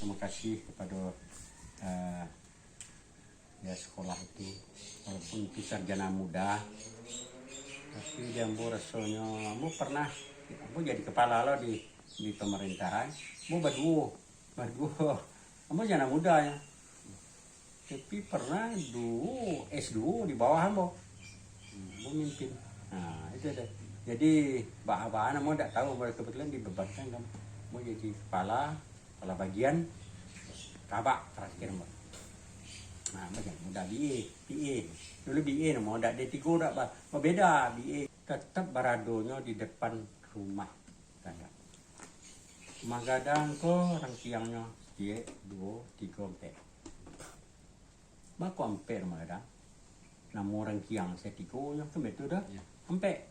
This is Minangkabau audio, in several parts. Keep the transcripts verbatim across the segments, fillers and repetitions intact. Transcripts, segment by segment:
Terima kasih kepada, eh, ya, sekolah itu, walaupun itu sarjana muda, tapi di ambo rasonyo, ambo pernah, ambo jadi kepala lo di, di pemerintahan, ambo baduo, baduo, ambo sarjana muda ya, tapi pernah duo S duo di bawah ambo, ambo mimpin. Nah, itu tu. Jadi, bahan-bahan ambo ndak tahu, ambo kebetulan dibebankan kan, ambo jadi kepala, kepala bagian, kabak terakhir, Mbak. Nah, banyak muda B A, B A. Dulu B A namo, dak D tiga dak ba-, babeda B A. Tetap baradonyo di depan rumah gadang. Rumah gadang ko rangkiangnyo ciek, duo, tigo, ampek. Bako ampek rumah gadang? Namo rangkiang satigonyo kan betul dah? Ya. Ampek.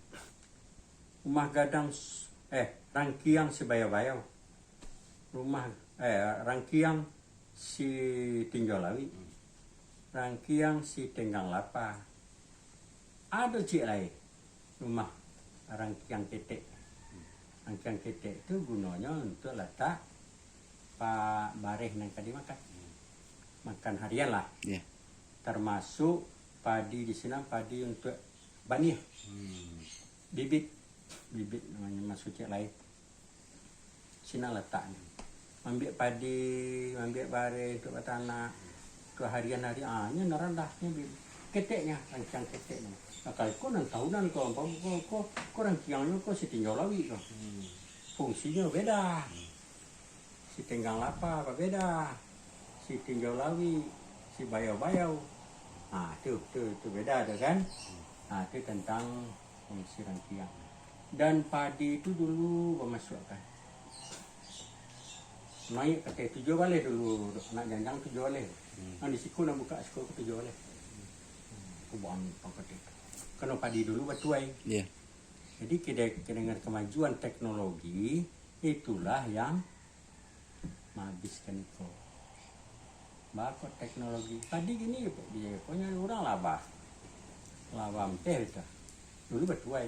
Rumah gadang s-, eh, rangkiang sibayau-bayau. Rumah, eh, rangkiang si tinjau lawik. Hmm. Rangkiang si tenggang lapa. Ado ciek lai rumah rangkiang ketek. Hmm. Rangkiang ketek tu gunonyo untuak latak pa-, bareh nan ka dimakan. Hmm. Makan harian lah. Ya. Termasuk padi di sinan, padi untuak baniah. Hmm. Bibit, bibit namonyo masuak ciek lai. Sinan lataknyo. Mambiak padi, mambiak bareh untuak batanak, untuak harian-harian, ah, nyo nan randahnyo bibit. Keteknyo, rangkiang keteknyo. Nah, kalau ko nan tahunan ko, ko, ko, ko, ko rangkiangnyo ko si tinjau lawik ko. Hmm. Fungsinyo beda. Hmm. Si tenggang lapa babeda, si tinjau lawik, si bayau-bayau. Ha, tu, tu, tu beda tu kan. Ha, tu tentang fungsi rangkiang. Dan padi tu dulu bamasuakkan. Naik ka ateh tujuah baleh dulu, anak janjang tujuah baleh. Hmm. Nah, di siko nak buka siko ka tujuah baleh. Tu banyak pangkat itu. Kena padi dulu batuai. Ya. Jadi, kede-, kedengar kemajuan teknologi, itulah yang mahabiskan iko. Bako teknologi. Padi kini, biakonyo urang labah. Labah ampeh tu. Dulu batuai.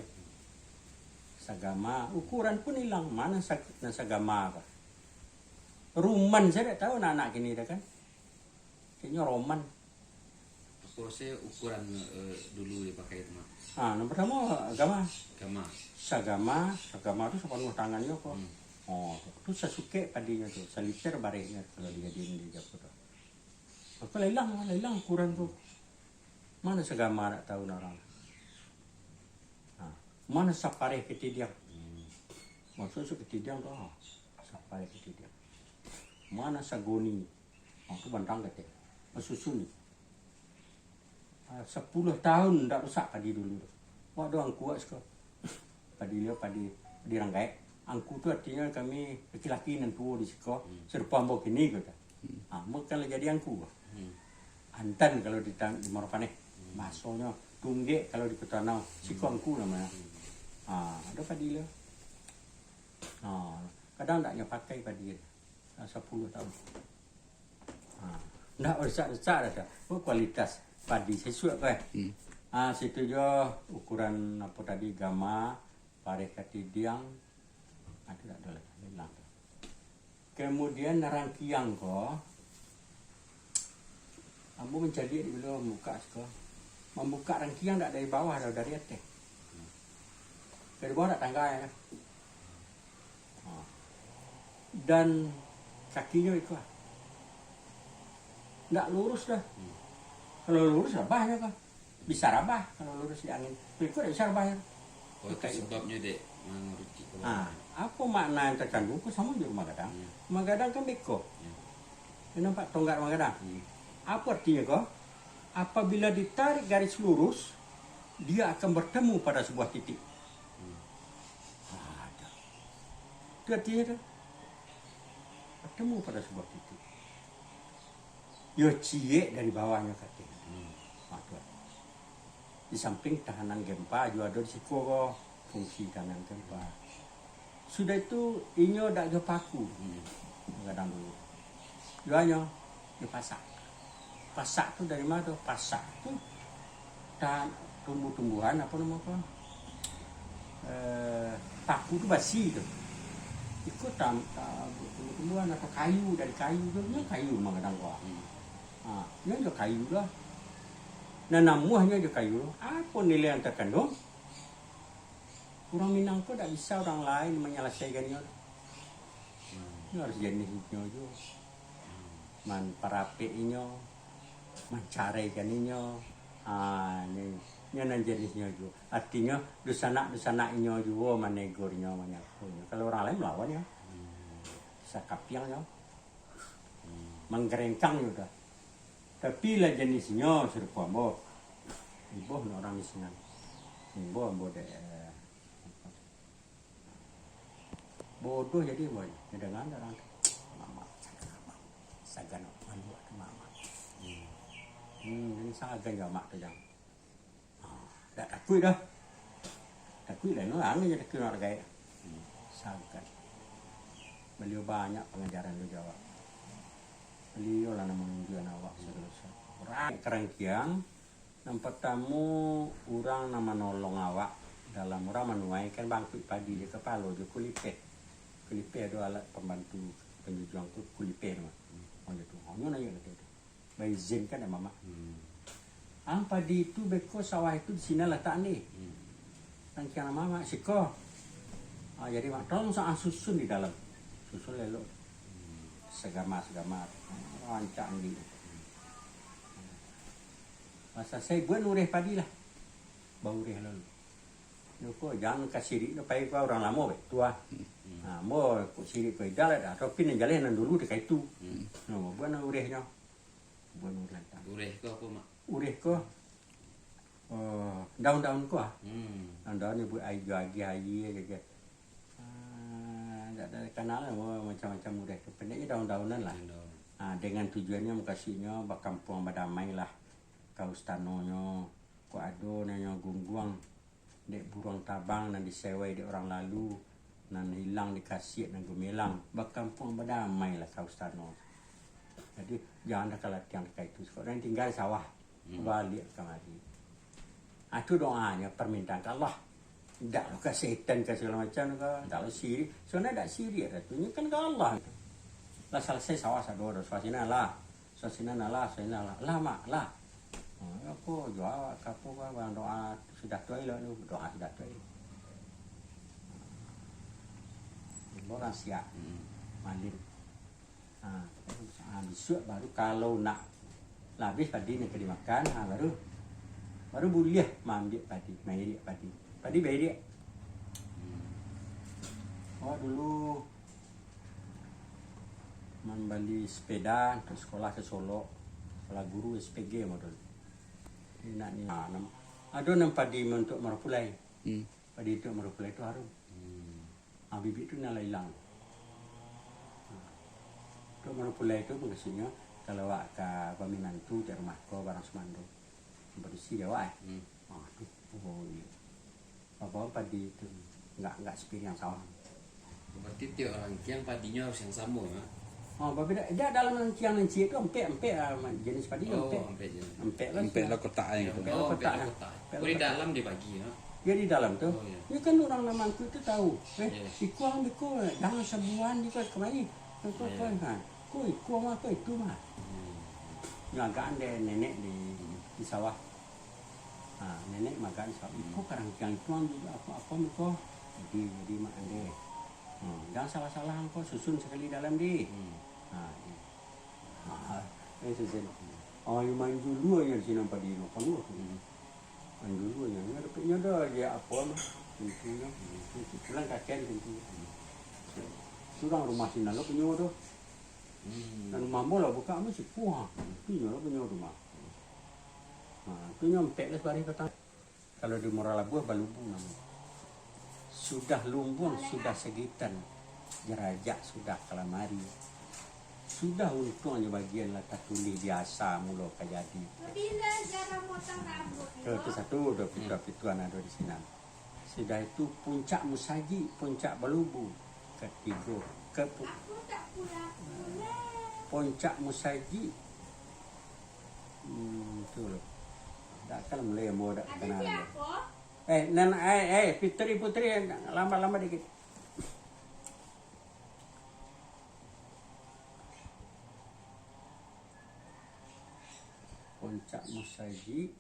Sagama, ukuran pun ilang. Mana sag-, nan sagama ko? Ruman sajo dak tahu anak-anak kini tu kan. Kayaknyo roman. Apo se ukuran, eh, dulu dipakai tu, Mak? Ah, nan partamo gama. Gama. Sagama, sagama tu sapanuah tangannyo ko. Hmm. Oh, tu sasukek padinyo tu, saliter barehnyo kalau dijadiin di Japo tu. Mako lah ilang, lah ilang ukuran tu. Mano sagama dak tahu urang. Ha, mano sapareh katidiang? Hmm. Maksudnyo katidiang tu, ha, sapareh katidiang. Mano sagoni? Ha, tu bantang kateh. Masusun. Ha, sapuluah tahun ndak rusak padi dulu tu. Wak doh angku wak siko. Padi liau, padi, padi ranggaek. Angku tu artinyo kami laki-laki nan tuo di siko, hmm, sarupo ambo kini ko tu. Hmm. Ha, ambo kan lah jadi angku. Hmm. Antan kalau di ta-, di Muaro Paneh. Hmm. Bahasonyo tunggek kalau di Kutanau, siko, hmm, angku namonyo. Hmm. Ha, ado padi lo. Ha, kadang ndak nyo pakai padi. Ha, sapuluah tahun. Ha, ndak rusak-rusak dah tu. Oh, kualitas padi sasuak ko, eh. Hmm. Ha, situ juo ukuran apo tadi, gama, pareh katidiang. Ha, tu dak ado lai, ilang tu. Kemudian rangkiang ko, ambo mancaliak dek bilo mambukak siko. Mambukak rangkiang dak dari bawah doh, dari ateh. Dari bawah dak tangga ya. Ha. Dan kakinyo iko. Ndak lurus doh. Hmm. Kalau lurus, rabah nyo ko. Bisa rabah kalau lurus di angin. Iko dak bisa rabah. Oh, itu sebabnyo dek manguruci ko. Ha, apo makna yang terkandung ko samo jo rumah gadang. Hmm. Rumah gadang kan beko. Hmm. Nampak tonggak rumah gadang? Hmm. Apo artinyo ko? Apabila ditarik garis lurus, dia akan bertemu pada sebuah titik. Hmm. Aduh. Itu artinyo tu. Bertemu pada sebuah titik. Yo ciek dari bawahnyo ka ateh. Hmm. Ha, tu. Di samping tahanan gempa juo ado di siko ko, fungsi tahanan gempa. Sudah itu, inyo dak jo paku. Hmm. Gadang dulu. Juo nyo, di pasak. Pasak tu dari ma tu? Pasak tu ta-, tumbuh-tumbuhan, apo namo ko? Eh, paku tu basi tu. Iko tam-, ta-, tumbuh-tumbuhan atau kayu, dari kayu tu, nyo kayu mah kadang ko. Hmm. Ha, nyo jo kayu lah. Nan namuahnyo jo kayu. Apo nilai yang terkandung? Urang Minang ko dak bisa urang lain manyalasaikannyo. Hmm. Nyo harus jenisnyo jo. Hmm. Mamparapek inyo, mancaraikan inyo. Ha, ni, nyo nan jenisnyo juo. Artinyo, dunsanak-dunsanak inyo juo manegor inyo, manyakonyo. Kalau urang lain malawan nyo. Hmm. Sakapiang nyo. Hmm. Manggarengkang nyo dah. Tapi lah jenisnyo sarupo ambo. Iboh no urang di sinan. Iboh ambo dek, eh, Bodoh jadi boy. Nyo danga urang tu. Mamak, sagan mamak. Sagan mamak, mamak. Hmm. Hmm, jadi sagan jo mamak tu, Jang. Ah, dak takuik doh. Takuik lah, no, angin je takuik nak gaek. Hmm. Sagan. Baliau banyak pangajaran tu jo awak. Baliau lah nan manunjuakan awak sagalo sa-, urang karantiang. Nan partamo, urang nan manolong awak dalam urang manuaikan bangkuik padi jo kapalo jo kulipeh. Kulipeh ado alat pambantu panjujuang tu, kulipeh tu mah. Oh, itu. Oh, nyo naiak kato tu. Baizinkan dek mamak. Hmm. Ang padi itu beko sawah itu di sinan latak ni. Hmm. Rangkiang mamak siko. Ah, jadi mak tolong sa-, ah, susun di dalam. Susun lelok. Hmm. Sagama-sagama. Rancak anggi. Hmm. Lah salasai buek ureh padi lah. Baureh lalu. Nyo ko, jan ka sirik nyo pai ka urang lamo be, tu ah. Hmm. Ha, mo ko sirik ko idak lah, tapi nan jaleh nan dulu dek itu. Hmm. No, buek nan urehnyo. Buek nan ureh. Ureh ko apo, Mak? Ureh ko, eh, daun-daun ko ah. Hmm. Daun-daun nyo buek aia, agiah aia sajo. Ah, dak ado kanal lah, mo macam-macam ureh tu. Pendeknyo daun-daunan lah. Daun-daun. Ah, dengan tujuannyo, mukasuiknyo bakampuang badamai lah. Ka ustanonyo, kok ado nan nyo gungguang dek buruang tabang nan disewai dek urang lalu, nan ilang di kasiak nan gumelang, bakampuang badamai lah ka ustano. Jadi, jan dah ka latiang ka itu, kok nan tingga di sawah, hmm, baliak kamari. Ah, tu doanyo, parmintaan ka Allah. Dak lo ka setan, ka sagalo macam ko, dak lo sirik. Sabananyo dak sirik dah tu, nyo kan ka Allah. Lah salasai sawah sado, sawah sinan lah. Sasinan alah, sasinan alah. Lah, Mak, lah. Oh, apo, jo awak ka apo, ka, doa sudah tu ai lah tu. Doa sudah tu ai. Urang siap. Hmm. Malin. Ha, ha, bisuak baru kalau nak lah abih padi nan ka dimakan, ha, baru, baru buliah maambiak padi, mairiak padi. Padi bairiak. Hmm. Oh, dulu mambali sepeda untuak sekolah ka Solok, sekolah guru S P G model. Nak ni, ah, nam-, ado nan padi untuak marapulai. Hmm. Padi untuak marapulai tu harum. Hmm. Ah, bibik tu nan lah ilang. Ah. Untuak marapulai tu mukasuiknyo, kalau awak ka baminantu, cak rumah ko, barang sumando. Badusi di awak, eh. Hmm. Ah, tu. Oh, iyo. Babawa padi tu, nggak, nggak sepiriang sawah. Berarti tiok rangkiang padinyo harus yang samo, ya? Oh, babeda. Dak, dalam rangkiang nan ciek tu ampek, ampek, ah, jenis padi. Oh, ampek. Ampek jenis. Ampek lah. Ampek lah kotak, eh, gitu. Ampek lah kotak, lah. Ampek lah kotak. Oh, di dalam dibagi, ya? Ya, di dalam tu. Oh, iya. Ya kan urang nan mangku tu tahu. Eh, iya, iko ang beko, jangan sabuah iko kamari. Iko, iya, iko, ha. Ko iko mah, ko itu mah. Hmm. Nyo agak andeh nenek di, di sawah. Ha, nenek makan sa-, iko karangkiang itu ang apo, apo muko? Jadi, jadi mak ande. Ha, jan salah-salah angko, susun sakali dalam di. Hmm. Ha, di. Ha, eh, susun. Oh, yo manjulu aja di sini padi no, kamu. Hmm. Manjulu aja. Nyo dapiknyo dah, dia apo mah? Pintunyo. Pulang kaken pintunyo. Surang rumah sinan lo punyo tu. Hmm. Dan rumah mo lah buka mah sikuah. Pintunyo lo punyo rumah. Ha, tu nyo ampek lah suari patang. Kalau di Muara Labuah, balubu namonyo. Sudah lumbuang, sudah sagitan, jarajak sudah kalamari. Sudah untuang jo bagian lah tatulih biasa mulo ka jadi. Bila jarang motong rambut, tu, tu satu, dua pitu, hmm, pituan ado di sinan. Sudah itu puncak musajik, puncak balubu. Katigo, ke pu-, puncak musajik. Hmm, tu lo. Dak kan mulai ambo dak kenal. Eh, nan, eh, eh, Fitri Putri, lambat-lambat dikit. Poncak musajik.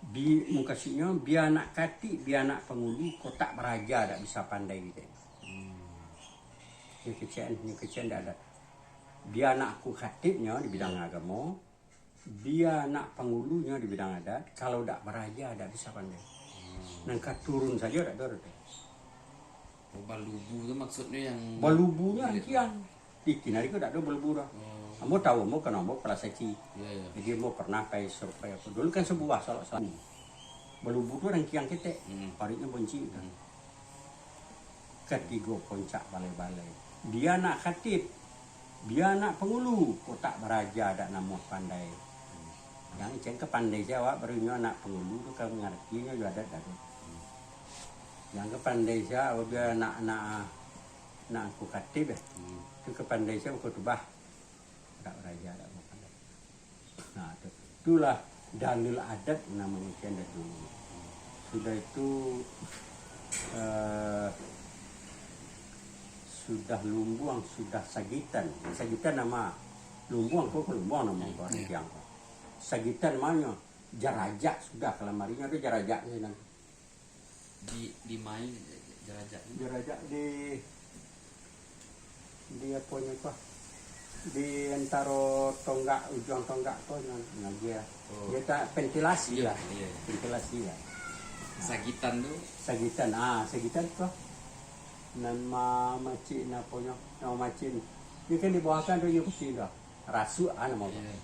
Bi-, mukasuiknyo, bia nak katik, bia nak pangulu, kok tak baraja dak bisa pandai kito. Hmm. Nyo kecek, nyo kecek dak ado. Bia nak angku katiknyo di bidang agamo, bia nak pangulunyo di bidang adat, kalau dak baraja, dak bisa pandai. Hmm. Nan ka turun sajo dak ado tu. Oh, balubu tu maksudnyo yang Balubunyo rangkiang. Di kinari ko dak ado balubu dah. Oh. Ambo tahu, ambo kan ambo kepala seksi. Iya, iya. Jadi ambo pernah pai survei apa. Dulu kan sebuah salah satu. Balubu tu rangkiang ketek, Hmm. paruiknyo bonci kan. Hmm. Katigo poncak balai-balai. Bia nak katik, bia nak pangulu, kok tak baraja dak namuah pandai. Yang cen ka pandai sia awak, baru inyo nak pangulu tu ka mangartinyo jo adat dah tu. Yang ka pandai sia awak, bia nak, nak, nak angku katik dah. Hmm. Tu ka pandai sia khutubah. Dak baraja dak namuah pandai. Nah, tu. Itulah dalil adat namonyo kian dari dulu. Sudah itu, eh, sudah lumbuang, sudah sagitan. Sagitan namo lumbuang, kok lumbuang namo Hmm, ko, iya. rangkiang ko. Sagitan namonyo, jarajak sudah, kalamarinyo tu jarajak sinan. Di, di main, jarajak ni. Jarajak di, di aponyo ko, di antaro tonggak, ujuang tonggak ko, nan, nan dia. Oh. Dia tak ventilasi Iya, lah. iya, iya. Ventilasi lah. Sagitan tu? Sagitan, ah, sagitan ko. Nan ma-, mamacik, nan aponyo, nan mamacik. Dia kan di bawah kan tu, dia pusing dah. Rasuak, ah, namo ko. Iya.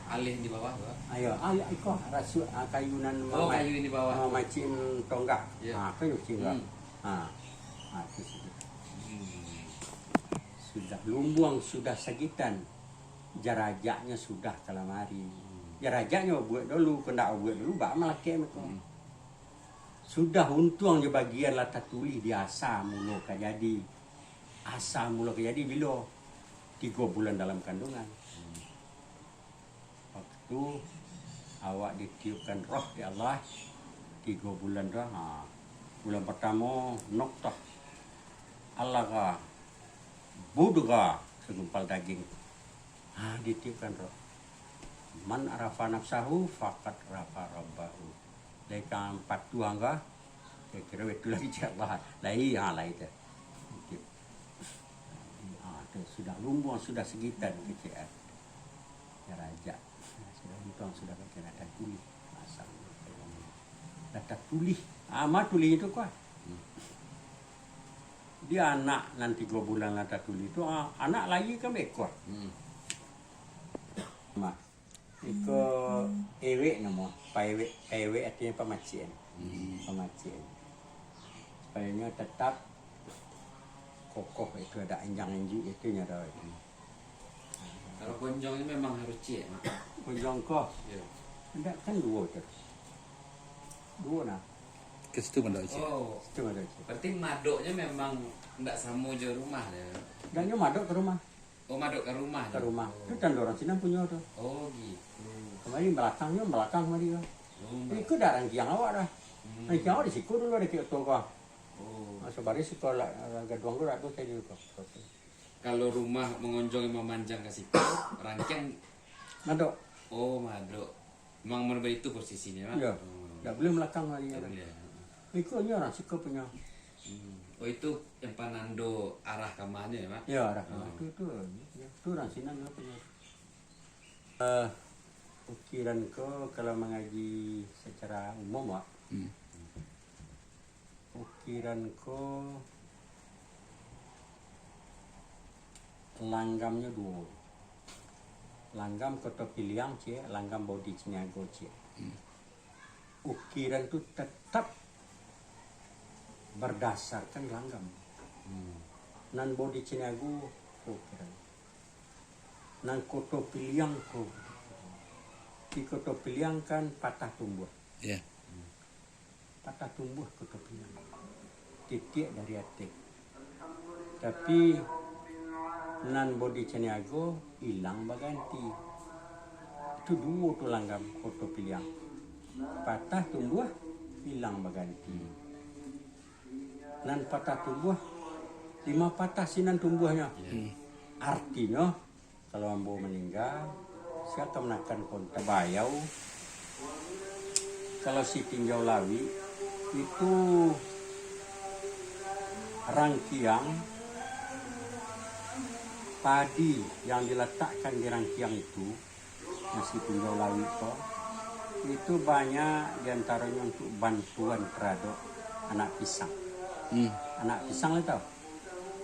Alih di bawah tu, ah. Ayo, alih iko rasuak, ah, kayu nan Oh, mamai-, kayu di bawah. mamacik tonggak. Iya. Ah, kayu tonggak. Hmm. Ah. Ah, tu sudah. Hmm. Sudah lumbuang, sudah sagitan. Jarajaknyo sudah kalamari. Hmm. Jarajaknyo buek dulu, kandak buek dulu, bak malakek mako. Hmm. Sudah untuang jo bagian lah tatulih di asa mulo ka jadi. Asa mulo ka jadi bilo? Tigo bulan dalam kandungan. Hmm. Waktu awak ditiupkan roh dek Allah, tigo bulan tu, ha, bulan partamo, noktah, alagha, mudghah, segumpal daging. Ha, ditiupkan roh. Man arafa nafsahu, faqad arafa rabbahu. Lai ka patuah ko, kiro-kiro batua lai cek Allah. Lai, ha, lai tu. Okey. Ha, tu sudah lumbuang, sudah sagitan kecek, ah. Jarajak. Sudah untuang, sudah kecek, dah tatulih. Masya Allah. Dah tatulih. Ah, ma tulih tu ko. Hmm. Di anak nan tigo bulan lah tatulih tu, ah, anak lahia kan baekor. Hmm. Ma. Iko ewek namo, paewek, paewek artinyo pamacik. Hmm. Pamacik. Supayo nyo tatap kokoh itu, dak injang-injing itu nyo dah. Kalau gonjong ni memang harus ciek, Mak. Gonjong ko? Yo. Ndak kan duo tu. Duo nah. Ke situ madok ciek. Oh. Situ madok ciek. Berarti madoknyo memang ndak samo jo rumah dia. Ndak, nyo madok ka rumah. Oh, madok ka rumah Ka tu? rumah. Oh. Tu tando urang sinan punyo tu. Oh, gitu. Kamari balakangnyo, balakang kamari tu. Oh, Iko dak rangkiang awak dah. Hmm. Rangkiang awak di siko dulu, ado kek oto ko. Oh. Ah, sabaris siko lah, gaduang tu dak tu, saya di ko. Kalau rumah mangonjong mamanjang ka siko, rangkiang Madok. Oh, madok. Memang baitu posisinyo, Mak? Iyo. Oh. Dak buliah balakang lagi. Dak buliah. Iko nyo lah, siko punyo. Hmm. Oh, itu yang panando arah kamanyo, yo, Mak? Yo, arah kama. Oh. Tu, tu, tu urang sinan lah punyo. Eh, ukiran ko kalau mangaji secara umum, Mak. Hmm. Ukiran ko langgamnyo duo. Langgam Koto Piliang ciek, langgam Bodi Caniago ciek. Hmm. Ukiran tu tetap berdasarkan langgam. Hmm. Nan Bodi Caniago ko ukiran. Nan Koto Piliang ko. Di Koto Piliang kan patah tumbuah. Iya. Patah tumbuah Koto Piliang. Titiak dari ateh. Tapi, nan Bodi Caniago ilang baganti. Itu duo tu langgam Koto Piliang. Patah tumbuah, ilang baganti. Nan patah tumbuah, Lima patah sinan tumbuahnyo. Artinyo, kalau ambo maningga, sia ka manakan kontak bayau. Kalau si tinjau lawik itu rangkiang padi yang dilatakkan di rangkiang itu, nasi tinjau lawik ko, itu banyak di antaronyo untuk bantuan terhadap anak pisang. Hmm. Anak pisang lo tau?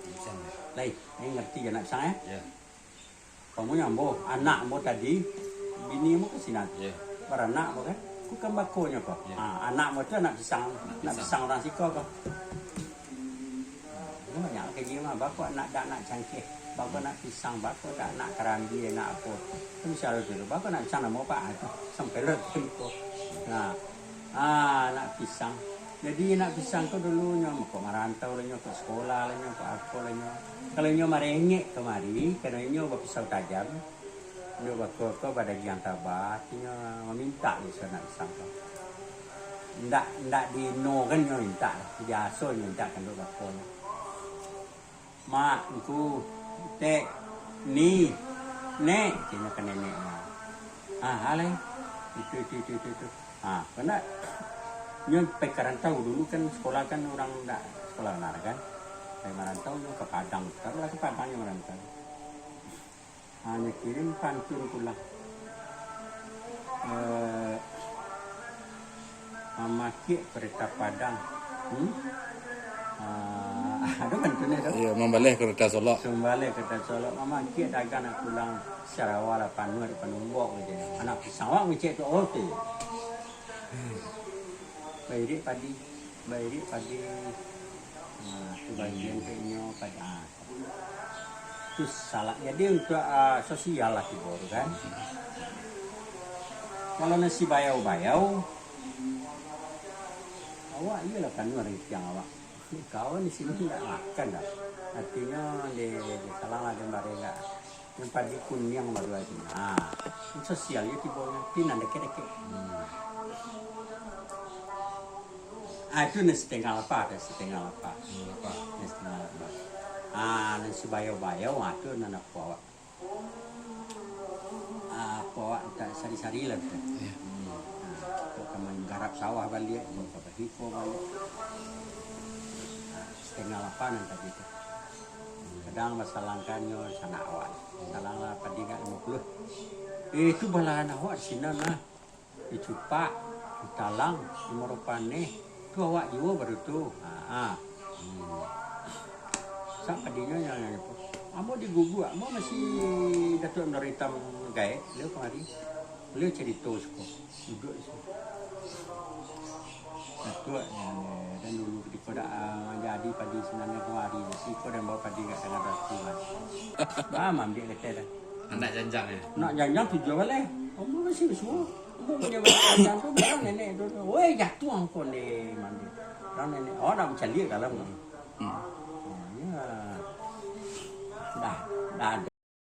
Pisang, ya. Lai, lai ngerti anak pisang, eh? Ya. Kamu nyambo, anak ambo tadi, bini ambo ka sinan. Ya. Baranak ambo kan? Bukan bakonyo ko. Ya. Ha, anak ambo tu anak pisang, anak pisang orang siko ko. Ini banyak kerja mah, bako nak dak nak cangkeh, bako nak pisang, bako dak nak karambia, nak apo. Kan bisa lo dulu, bako nak pisang namo Pak, ah, tu, sampai lo tempo. Nah, ah, nak pisang. Jadi nak pisang ko dulu nyo, kok marantau lah nyo, kok sekolah lah nyo, kok apo lah nyo. Kalau nyo marengek kamari, karano nyo bapisau tajam, nyo bako ko badagiang taba, artinyo mamintak nyo nak pisang ko. Ndak, ndak diinokan nyo mintak, biaso nyo mintak kan dek bako nyo. Mak, Ngku, Tek, Ni, Nek, caknyo ka neneknyo. Ah, alai. Itu, itu, itu, itu, itu. Ah, kena. Nyo pai ka rantau dulu kan, sekolah kan urang ndak sekolah benar kan. Pai marantau nyo ka Padang, taruhlah ka Padang nyo marantau. Ha, nyo kirim pantun pulang. Eh, mamakiak kereta Padang. Hmm? Ah, ado pantunnyo tu. Iyo, mambaleh kereta Solok. Mambaleh kereta Solok. Mamakiak dagang nak pulang Sarawa lah panuah di panumbok gitu. Anak pisang awak ngecek tu, oh, tu. Bairik padi, bairik padi. Nah, tu bagian tu inyo padi. Ah, tu salah. Jadi untuk, ah, sosial lah tibo tu kan. Kalau nasi bayau-bayau, awak iyolah panuah rangkiang awak. Kawan di sini ndak makan dah. Artinyo di, di salang lah, di mari lah. Yang padi kuniang baru aja. Nah, yang sosial yo tibo nyo, ti nan dakek-dakek. Hmm. Ah, itu nan setengah lapah, ada setengah lapah. Hmm, lapah. Nan setengah lapah. Ah, nan sibayau-bayau, ah, tu nan apo awak. Ah, apo awak tak sari-sari lah tu. Iya. Hmm. Ah, tu ka manggarap sawah baliak, tu ka bahiko baliak. Ah, setengah lapah nan tadi tu. Kadang basalangkannyo sanak awak. Salang lah padi agak limo puluah. Eh, tu balahan awak di sinan lah. Di Cupak, di Talang, di Muaro Paneh. Tu awak juo baru tu. Ha, ha. Hmm. Sak padinyo yang, yang itu. Ambo di Guguk, ambo masih Datuak Menara Itam Gaek, beliau kamari. Beliau carito siko. Duduak di situ. Datuak, eh, dan dulu kutiko dak, ah, jadi padi sinan kamari, siko dan bawa padi kat tangah datu kan. Bah, mambiak kata dah. Anak janjang, ya? Anak janjang tujuah baleh. Ambo masih basuo. Ambo punyo anak janjang tu, bilang nenek tu. Woi, jatuah angkau ni, mambiak. Bilang nenek, oh, nak mancaliak dalam tu. Hmm. Oh, ya. Dah, dah ada.